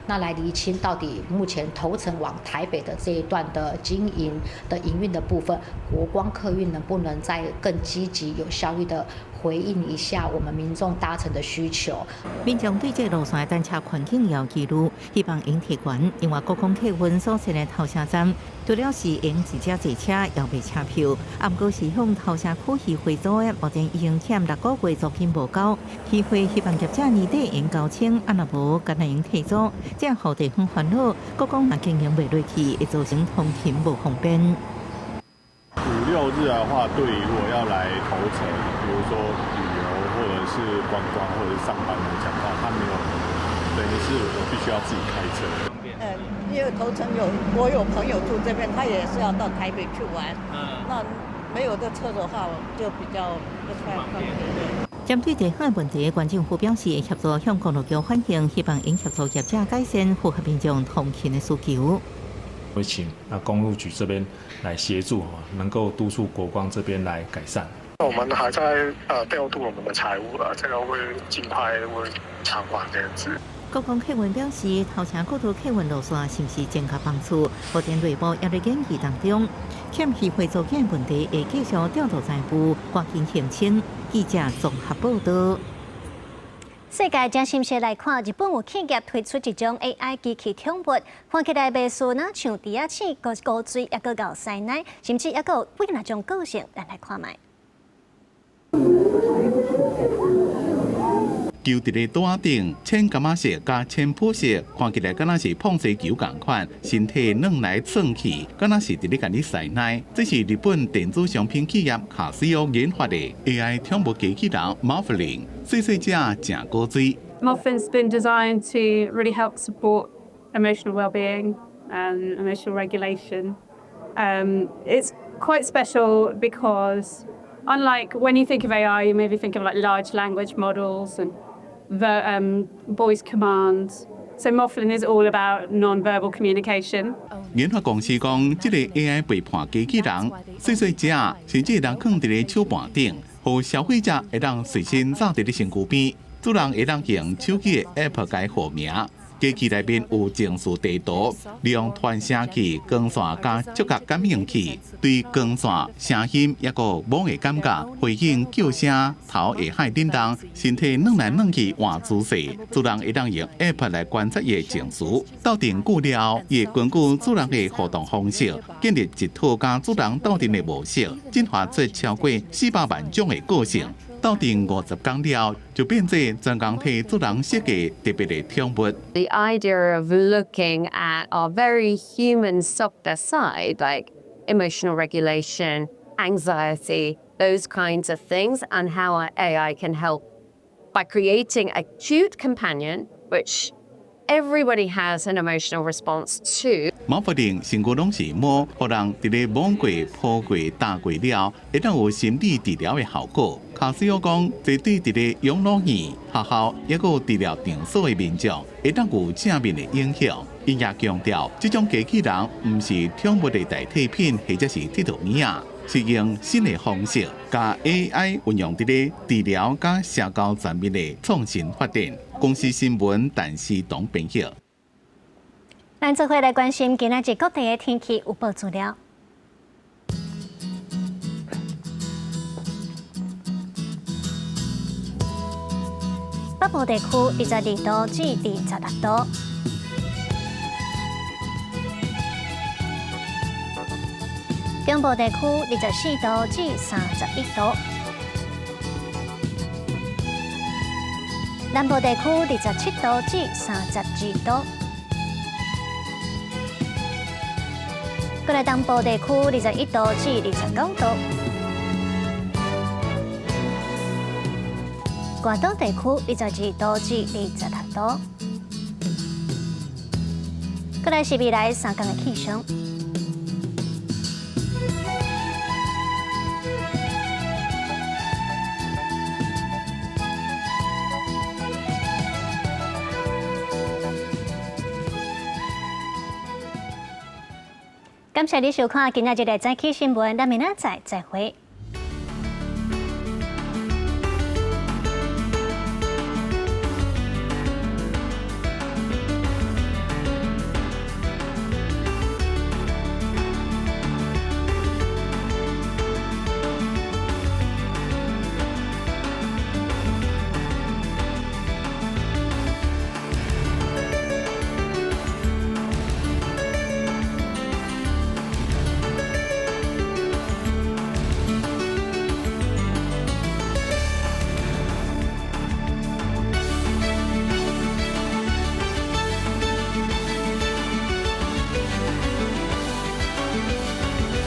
那來釐清到底目前頭城往台北的這一段的經營的營運的部分，國光客運能不能再更積極有效率的回應一下我們民眾搭乘的需求？民眾對這路線的等車環境有疑慮，希望會提懸。另外，國光客運所設的頭城站，除了是用自家坐車，也賣車票。啊，毋過是向頭城區議會組的，目前已經欠6個月租金無交，議會希望業者年底會交清，啊若無，敢若會提租，這予地方煩惱。國光若經營袂落去，會造成通勤無方便。五六日的話，對於如果要來頭城，比如說旅遊或者是觀光或者是上班來講的話，他沒有，等於是我必須要自己開車。因為頭城有我有朋友住這邊，他也是要到台北去玩。那沒有這車的話，就比較不太方便。針對地方問題，縣政府表示會協助向公路局反映，希望𪜶協助業者改善符合民眾通勤的需求。會請啊公路局這邊來協助，能夠督促國光這邊來改善。我們還在調度我們的財務啊，這個會盡快會償還這樣子。國光客運表示，頭城國道客運路線是毋是增加班次？目前內部也佇研議當中，欠虛貨組件問題會繼續調度財務，趕緊澄清。記者綜合報道。世界真心事來看，日本有企業推出一種 AI 機器寵物，看起來袂輸若像豬仔鼠、閣古錐，抑閣牛師奶，甚至抑閣有幾若種個性，咱來看覓。球佇咧桌仔頂，淺柑仔色佮淺褐色，看起來敢若是膨西球仝款，身體軟來軟去，敢若是佇咧共你師奶。這是日本電子商品企業卡西歐研發的 AI 寵物機器人 Moflin，細細隻誠古錐。 Moflin's been designed to really help support emotional well-being and emotional regulation. It's quite special because unlike when you think of AI, you maybe think of like large language models and the voice commands. So Moflin is all about non-verbal communication. 研發公司講，這個 AI 陪伴機器人，細細隻，甚至會當囥佇咧手盤頂，予消費者會當隨身紮佇咧身軀邊，主人會當用手機的 App 共伊號名。機器內面有情緒地圖，利用傳聲器、光線佮觸覺感應器，對光線、聲音抑閣摸的感覺回應叫聲，頭會愛振動，身體轉來轉去換姿勢，主人會當用 App 來觀察伊的情緒。鬥陣久了後，伊會根據主人的互動方式，建立一套佮主人鬥陣的模式，進化出超過400萬種的個性。鬥陣50工了，就變做專工替主人設計特別的寵物。 The idea of looking at our very human softer side, like emotional regulation, anxiety, those kinds of things, and how our AI can help by creating a cute companion, which everybody has an emotional response to. 毛弗林身軀攏是毛，予人佇咧摸過、抱過、搭過了，會當有心理治療的效果。卡西歐講，這對佇咧養老院、學校，抑閣有治療場所的民眾，會當有正面的影響。𪜶也強調，這種機器人毋是寵物的代替品，或者是佚佗物仔，是用新的方式，共 AI 運用佇咧治療佮社交層面的創新發展。公視新聞，陳思彤編譯。咱做伙來關心今仔日各地的天氣預報資料。北部地區22度至26度。中部地區24度至31度。南部地區27度至32度。過來東部地區21度至29度。外島地區22度至26度。過來是未來3天的氣象。感謝你收看今仔日的早起新聞，咱明仔載再會。